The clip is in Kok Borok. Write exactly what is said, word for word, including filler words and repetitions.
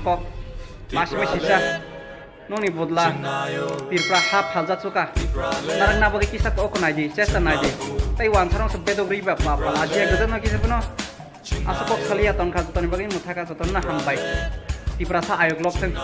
kok, masi masi sa, nokni budla, Tripura ha phalja chuka, narang na bagwi kisa kok nai di, chesta nai di, tei wansarong se bedok rwi ba pla pla, aji gajak no kisa phano, asa kok saliya tongkha jotoni bagwi mwthaka jotono hambai, Tripura sa ayok lok thang.